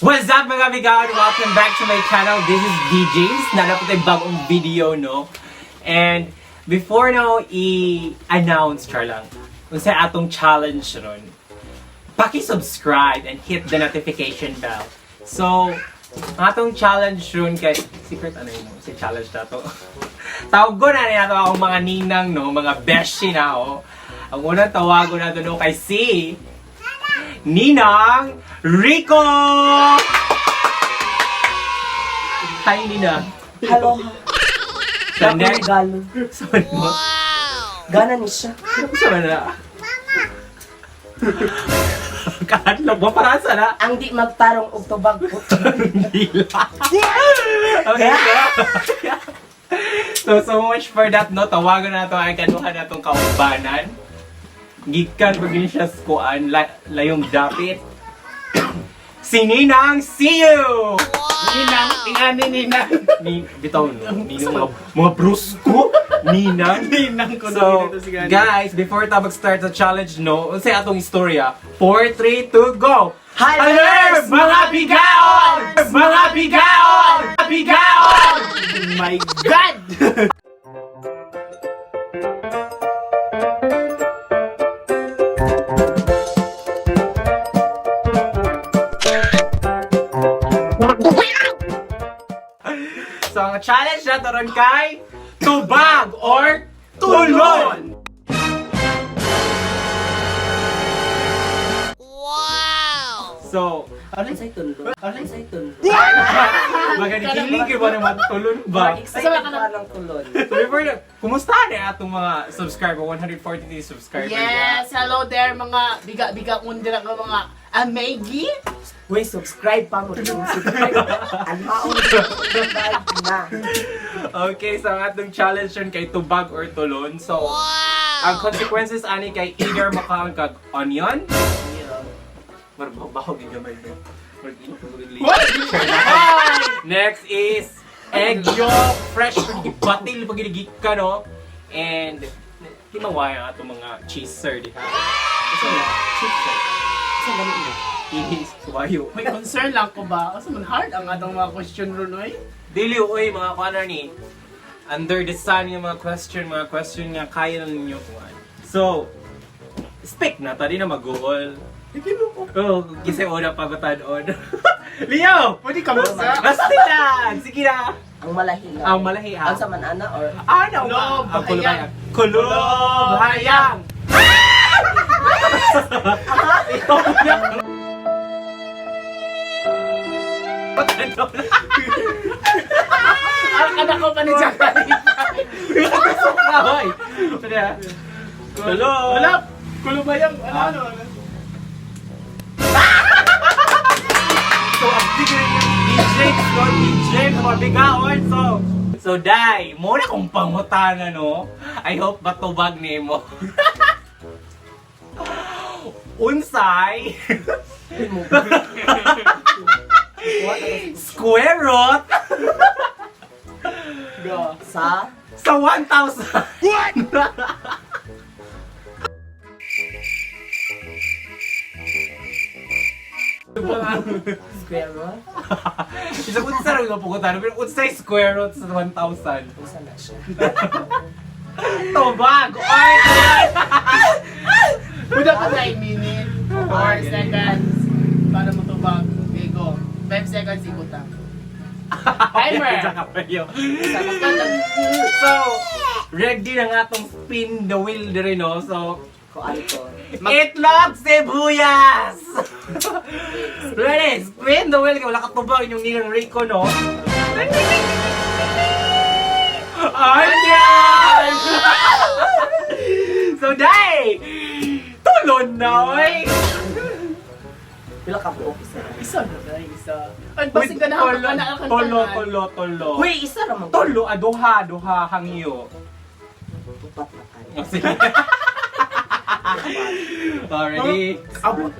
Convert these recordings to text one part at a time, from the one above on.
What's up, mga bigaon? Welcome back to my channel. This is D James. Nana po tayong bagong video, no? And before now i-announce, char lang, kung sa atong challenge ron, paki-subscribe and hit the notification bell. So, ang atong challenge ron kay secret ano yun, no? Si challenge na to. Tawag ko na nato akong mga ninang, no? Mga beshi na, oh. Ang unang tawago na to, no, kay si Ninang Rico! Hi, Nina. Hello. Sa next... Galo. Sorry mo. Gana ni siya. Sa na? Kaadlok mo para sa na? Ang di magtarong og tubag po. Dila. Okay, so much for that, no? Tawagan na ito ang kanuha na itong kaubanan. Gikan pag yun siya skuan, layong dapit. Si Ninang, see you! Ninang, tingani ninang. Ni, bitaw no, ninang mga brusko, Ninang. Ninang ko So, dito si Gani. guys, before ta mag-start sa challenge, no, unsay atong istorya? 4, 3, 2, go! Hello, mga bigaon! Mga bigaon! Bigaon! My God! So, ang challenge na ron kay tubag or tulon! Wow! So, Ano sa tulon? Ano sa tulon? maganikilig ba naman tulon ba? Excited ka ng tulon. So before na, kumusta na atong mga subscriber, 143 subscriber? Yes, hello there mga biga-biga undira nga mga amegi. Uy, subscribe pa mo. Subscribe. Alhaon. Subscribe na. Okay, so ang atong challenge yun kay tubag or tulon. So, ang consequences ani kay either makaon kag onion, marbaw gamay no. Next is egg yolk, fresh batil pag ginigik ka, no? And di mawaya ang atong mga cheeser diha. Asa na? Cheeser. Sa ganun na. Ihis, suwayo. May concern lang ko ba? Asa man hard ang atong mga question ron oy. Dili oy mga kuana ni under the sun yung mga question nga kaya na ninyo kuan. So, speak na ta di na mag-goal. Oh, kasi una pa on. Leo! Pwede ka mo sa Basta na! Sige na! Ang malahi na. Ang malahi, ha? Ang sa manana or Ano? Kulob Ang kulob hayang. hayang. Kulob hayang! Ikaw na. Ang anak ko pa ni Jack. Hoy! Kulob! Wala, kulubayang ano ano. Ano. So, ang big rin yung DJ, no? DJ, mga bigaon. So, Day, muna kong pangutana, no? I hope matubag ni mo. Unsay square root Go. sa sa 1,000. What? square root. Isa unsa ra nga pangutana, pero unsay square root sa 1,000? Unsa na siya. Tubag! Oy! Pwede ka sa minute, 4 seconds para mutubag. Okay, go. 5 seconds ibutang. Timer. So, ready na nga tong spin the wheel dire, no? So, Kuan ko. Itlog sibuyas! Ready? Spin the wheel! Wala ka tubag inyong ninang Rico, no? Onion! So, day! Tulon na, oy! Pila ka buok isa. Isa na ba? Isa. Ay, basig ka na Tolo, ka na ang tolo, tolo, tolo. Uy, isa ra man. Tolo, aduha, duha, hangyo. Upat na kayo. Oh, sige. Already. Abot.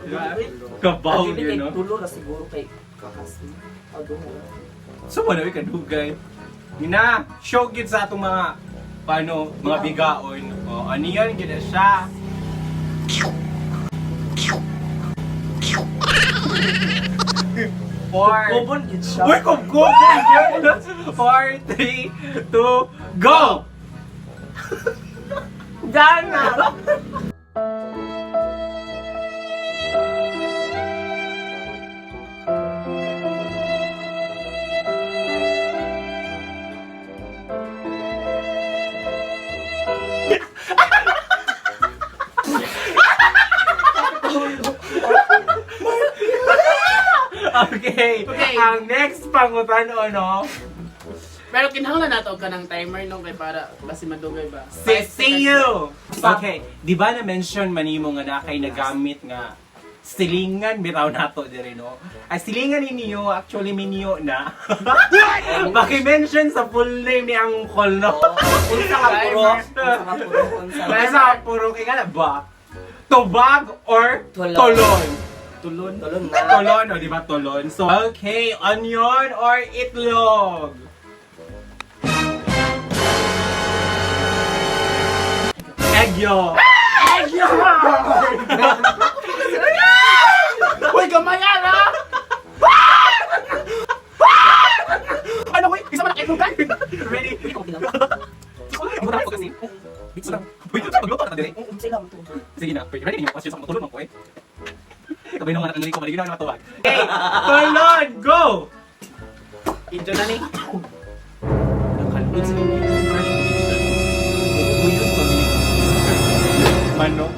Kabaw Dili yun, kay no? tulo ra siguro kay kakas. Aduha. So, wala may kadugay. Nina, show gyud sa atong mga paano, mga bigaon. O, ano yan, gyud na siya. 4, Kubon gid siya. Uy, kubkubon yun! 4, 3, 2, go! Dana. Okay. Okay. Ang next pangutan no, Pero kinahanglan nato og kanang timer no kay para basi madugay ba. si 5 see seconds. you! Okay, di ba na-mention manimo nga na kay nagamit nga silingan bitaw nato diri no? Ay silingan ninyo actually minyo na. Paki-mention sa full name ni Uncle no. Unsa ka puro? Unsa ka puro? Unsa ka? Kaya sa puro kay nga na ba? Tubag or Tulon. Tolon? Tulon. Tulon na. Tolon, o di ba tolon? So, okay, onion or itlog? Egg yolk. Egg yolk! Uy, gamay ara! Ano ko? Isa man ang itlogan. Ready? Wait, magluto na dire. Unsa lang to? Sige na, ready niyo question sa matulon man ko eh. Kabay naman ang ko, maligin na matuwag. Okay, tolon, go! Injo na ni. Nakalod sa inyo. Fresh prediction. Uyos pabili. Manok.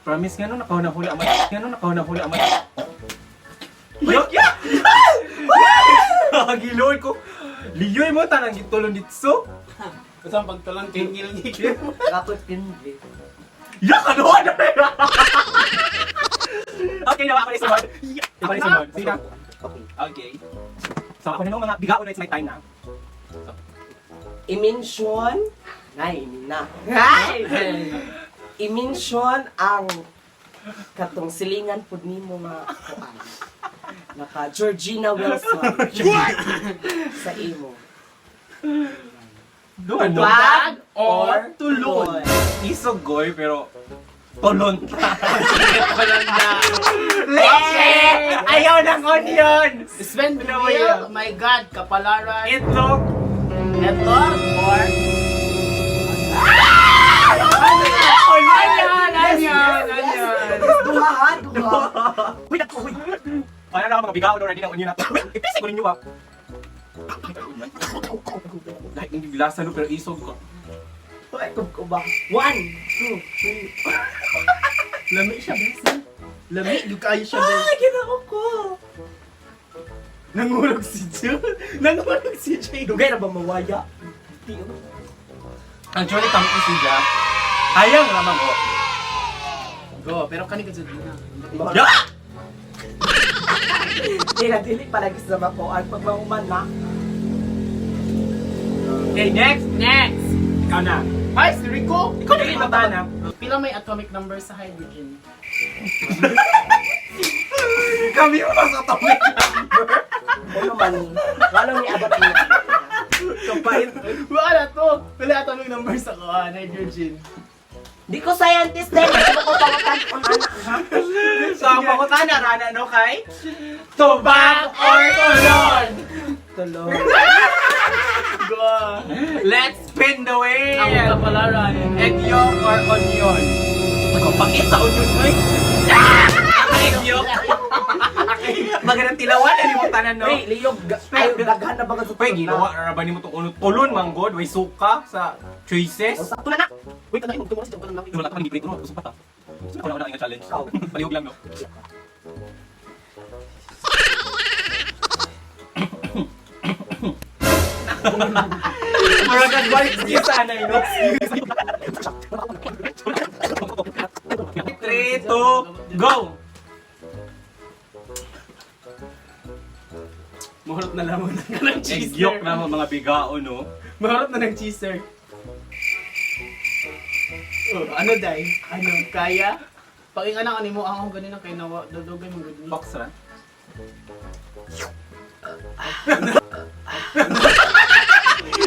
Promise nga no, nakahuna-huli ang mat. Nga no, nakahuna-huli ang mat. Yok! Ya! Giloy ko. Liyoy mo tanang gitulon ditso. Basta ang pagtulon kay ngil-ngil. Kapot pinli. Yak! Ano? Ano? Okay, nawa ako na sunod. Ako na sunod. Sige na. Okay. Okay. So ako na nung mga bigaon na it's my time na. I-mention, nay, na. Ay! I-mention ang katong silingan pud nimo nga kuan. Naka Georgina Wilson sa imo. Doon, no? Tubag or tulon? Isog goy, pero tolon ta. Tulon na. Leche! Ayaw ng onion! Sven Ano Bill, yun? my God, kapalaran. Itlog! Itlog or Onion! Onion! Onion! Duha ha, duha. Uy, naku, uy! Ano na ako mga bigaon already ng onion na to. Ipisig ko ninyo ah. Dahil hindi glasa no, pero isog ko. Uy, kubkuba. 1, 2, 3. Lami siya, bes. Lami, yung kayo siya, bes. Ah, ginoo ko. Nangurog si June. Nangurog si Jay. Dugay na ba mawaya? Di oh. Actually, tamo siya. Ayaw naman ko. Go, pero kani ka na. Ya! Di na dili palagi sa makuan pag mahuman na. Okay, next! Next! Ikaw na. Hi, si Rico! Ikaw na yung na. Pila may atomic number sa hydrogen? Kami mo sa atomic number. Ano man, wala ni abot niya. Kapait. Wala to! Pila atomic number sa kuan, hydrogen. Di ko scientist din, hindi ko pangutan anak ha. So, ang pangutana, rana, no, kay? Tubag or tulon? Tulog. Go! Let's spin the Ang wheel! kapalaran. Egg yolk or onion? Magpapakit sa onion, oy! Egg yolk! Magandang tilawan, ano mo tanan, no? Pre, liyog, ay, daghan na ba ka sa Pwede, ginawa na ba nimo itong unod? Tulon, manggod, way suka sa choices. Sakto na na. Wait, ano yung tumulo si Jumbo lang. Wala ka nang i-break, no? Gusto pa ta. Gusto ko na nga challenge. Ikaw. Palihog lang, no? Murag ang balik excuse sana, no? 3, 2, go! Mahurot na lamon na ng cheese. Egg yolk na mga bigao, no? Mahurot na ng cheeser. Oh, ano day? Ano, kaya? Pag anak ani mo ang ako ganin ang kay nawa dudugay mong gud ni. Box ra.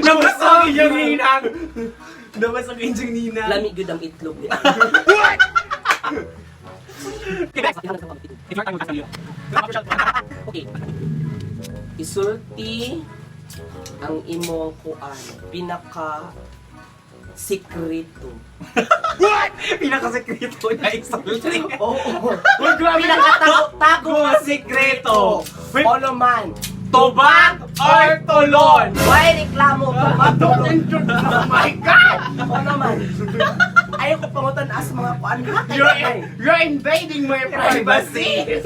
Nabusog yung ninang! Nabasag injing nina. Lami gyud ang itlog ni. Okay. Isulti ang imong kuan, pinaka sikreto. Pinakasekreto na isulti. Oo. Uy, grabe. Pinakatago-tago Mga sikreto. Wait. Olo man. Tubag or tulon? Why reklamo? Tubag tulon. Oh my God! Olo man. Ayaw ko pangutan as mga kuan ha. You're invading my privacy!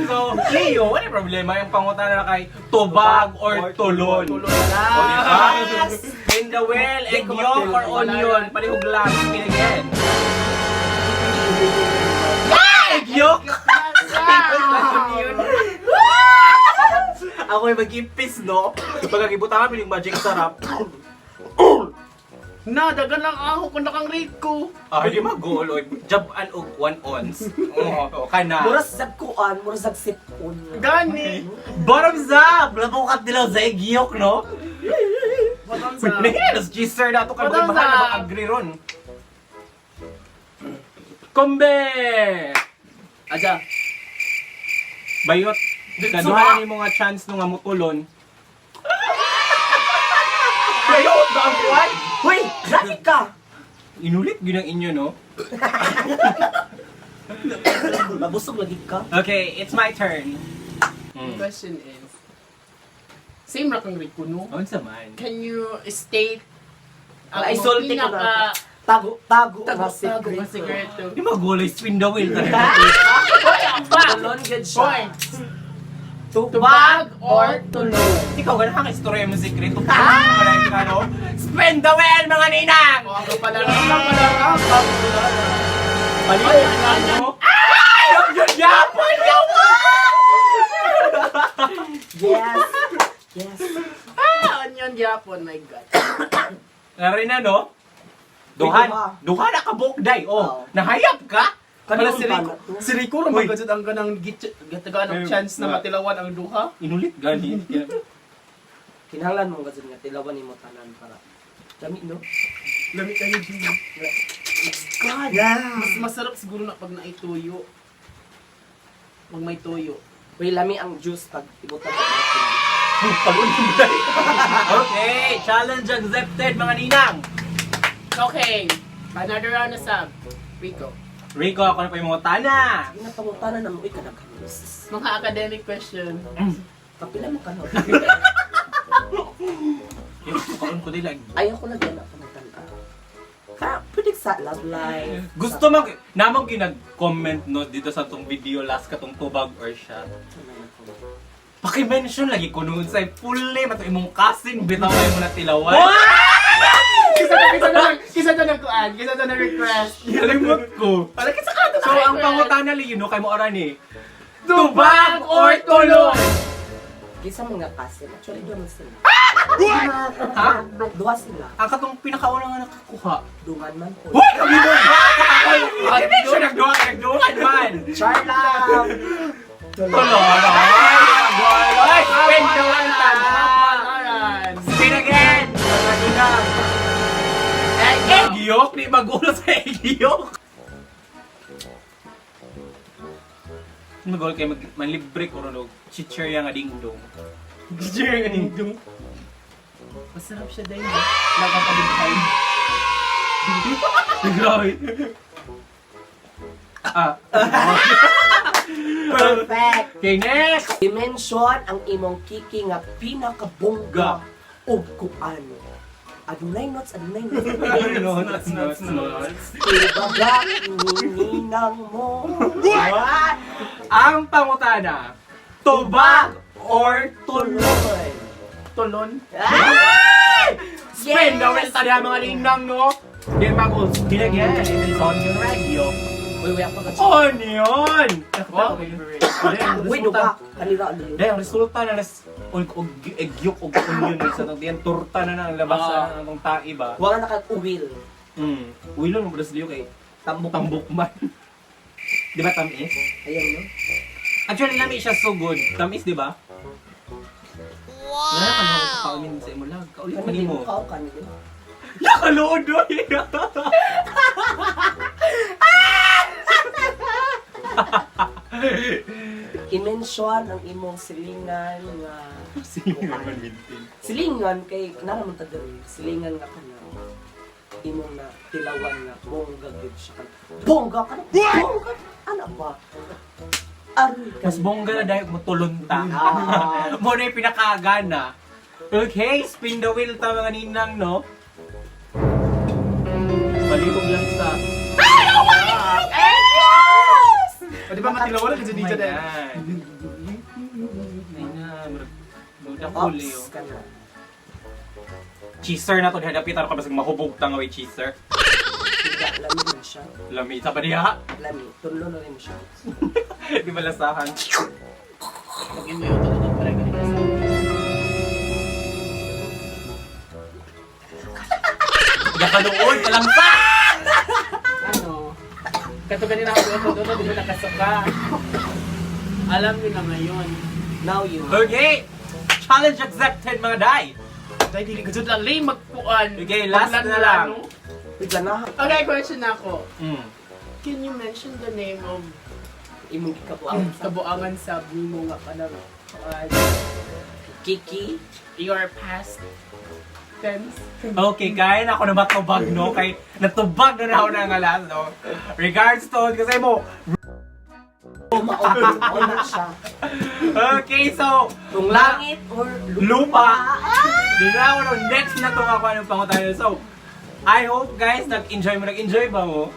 So, Leo, wala problema yung pangutana na kay tubag or tulon. Tulon O, di ba? Yes! In the well, egg yolk or onion, palihog lang. Spin again. Ah! Egg yolk! Onion. Ako ay mag-ipis, no? Pagkagibutangan, piling magic sarap. Na, dagan lang ako kung nakang Rico. Ah, di mag-goal. Oy. Jaban og 1 ounce. Oo, kana. Mura sa kuan, mura sa sipon. Gani! Bottoms up! Labukat nila sa egg yolk, no? Bottoms up. Nahiya, cheeser na ito. Kaya Bottoms bahala up. mag-agree ron. Kombe! Aja. Bayot. Kaduha ni mo nga chance nung nga mutulon. Bayot! Ba ang kuwan? Hoy, grabe ka. Inulit yun ang inyo, no? Mabusog lagi ka. Okay, it's my turn. The question is, same ra kang Rico, no? Unsa man? Can you state ang Ay, imong sulti ko na. pinaka Tago-tago nga tago-tago nga sikreto. sikreto? Di magulay spin the wheel talaga. Tulon gud siya. Hoy! Tubag or tulon. Ikaw, ganahan ka istorya mo sikreto. Wala ka, no? Spin the wheel, mga ninang! O, ako pala ako pala ako pala. Palihog lang, no? Ay! Yun, yapon, yapon! Yes. Yes. Ah, onion yapon, my God. Nari na, no? Duhan. Duha. Duha na ka bukday. Oh, Oo. nahayap ka? Kanang Wala si Rico, si Rico ra Uy. magajud ang ganang gitagaan og chance na matilawan ang duha. Inulit gani. Kinahanglan mong gazon nga tilawan nimo tanan para dami no. Lami kayo din. God. Mas masarap siguro na pag naituyo. Pag may tuyo. Uy, lami ang juice pag ibutang ka natin. Okay, challenge accepted mga ninang. Okay. Another round na sab. Rico. Rico, ako na pa yung mga tana. Sige na pangutana na mo uy kadaghan. Mga academic question. Kapila mo ka no. Yung kaon ko nila. Ayaw ko lagi na pangutana. Ka pwede sa love life. Gusto man, namang ginag-comment no dito sa tong video last katong tubag or siya. Paki-mention lagi ko noon sa puli mato imong cousin bitaw kayo mo na tilawan. Kisa na, kisa na, kisa na nagkuan, kisa na request. Kalimot ko. Wala kisa ka na So ang pangutana li no kay mo ora ni. Tubag or tulon? Kisa mga cousin. Actually, duha man sila. Ha? Duha sila. Ang katong pinakauna nga nakakuha. Dungan man ko. Hoy, kami mo! Ay, siya nagduha, nagduhan man! Char lang. Tulon! Ay, spin the one time! Spin again! Egg yolk? Di magulo sa egg yolk! Magulo kayo manlibre ko ron og chichirya nga dingdong. Chichirya nga dingdong. Masarap siya din. Nakakaligay. Grabe. Ah. Perfect. Okay, next! Dimension ang imong kiki nga pinakabongga og kuan. Adunay notes, adunay notes. Notes, notes, notes. Ibaga ninang mo. What? Ang pangutana, tubag or tulon? Tuloy. Tulon. Ay! Spend the Yes! rest of mga linang, no? Di ba ko, ginagyan, it is onion radio. Uy, uy, ako ka. Onion! Wow. Uy, duha. Kanila ano yun? Dahil ang resulta na nas og og egg yolk og onion sa tong diyan torta na na ang labas sa atong tai ba. Wala na kag uwil. Uwilon mo das liyo kay Tambok. tambok man. Di ba tamis? Ayan no. Actually lami siya so good. Tamis, di ba? Wow! Wala ka na kaunin sa imo lag. Kaulit man Kanila nimo. kao kanila. Nakaluod doy. I-mention ang imong silingan nga Silingan man mintin. Silingan kay naraman ta diri, silingan nga kana. Imong na tilawan nga bongga gyud siya. Bongga ka na. Bongga ana ba? Aroy ka. Mas bongga na dahil mutulon ta. Ah. Mo na yung pinakagana. Okay, spin the wheel ta, mga ninang, no? Palihog lang sa. O, di ba matilaw wala kasi Oh my dito din. God. Ay na, murag huli, Ops oh. ka na. Cheeser na to, hadapitan ko basig mahubog ta nga way cheeser. Higa, lami na siya. Lami sa pa diha. Lami, tulo na rin siya. Di ba lasahan? Pag imo yung tulog para ganito. Nakaluod ka lang sa! Ano? Kato ganina ako doon, di ba nakasuka? Alam niyo na ngayon. Now you know. Okay! Challenge accepted, mga day! Dahil dili ko jud lang lay magkuan. Okay, last na lang. Bigla na Okay, question na ako. Can you mention the name of imong gikabuangan sa kabuangan sa nimo nga kanang kuan? Kiki. Your past tense? Okay, kaya na ako na matubag, no? Kay natubag na na ako ng alas, no? Regards to, kasi mo. Mao na siya. Okay, so, Kung langit or lupa. Di na ako, no, next na to ako anong pangutana. So, I hope guys, nag-enjoy mo. Nag-enjoy ba mo?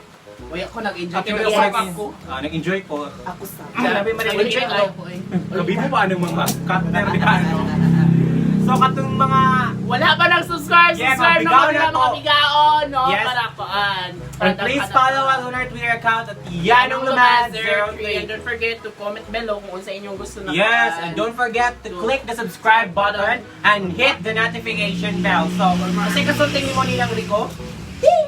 Uy, ako nag-enjoy. Ate, Kaya wala usap ko. ako. Ah, nag-enjoy ko. Ako sa. Grabe, marinig Nag-enjoy ko. kayo ko eh. Gabi mo ba anong mga cutter di ka, ano? So, katong mga Wala pa nang subscribe, Yeah, subscribe na mabigaw mga na to. mga bigaon, no? Yes. Para kuan. And please follow us on our Twitter account at YanongLumad03. And don't forget to comment below kung unsa inyong gusto na Yes, kuan. and don't forget to click the subscribe button and hit the notification bell. So, kasi kasulti mo Ninang Rico, Yay,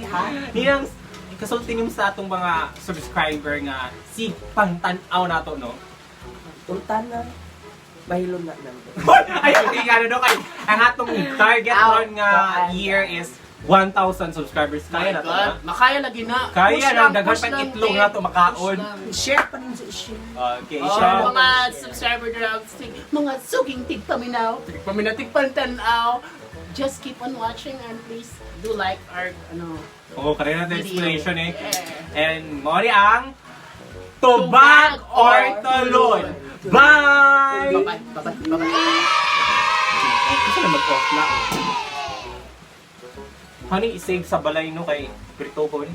ha? Ninang, kasulti nimo sa atong mga subscriber nga si pangtan-aw nato, no? Unta na. Mahilom na nang. Ay, hindi nga no kay ang atong target Out. ron nga year is 1,000 subscribers. My Kaya na to, God, na? makaya lagi na. Kaya Push na, lang, daghan push pang lang, itlog te. na to, makaon. Push lang. Share pa rin sa share. Okay, Oh, so, mga subscriber drugs, mga suging tigpaminaw, tigpaminaw, tigpantanaw. Just keep on watching and please do like our ano oh, kanina na video. explanation eh. Yeah. And mori ang Tubag or Tulon. Bye! Bye-bye. Bye-bye. Bye-bye. Gusto na mag-off na. Honey, i-save sa balay no kay Prito ko ni.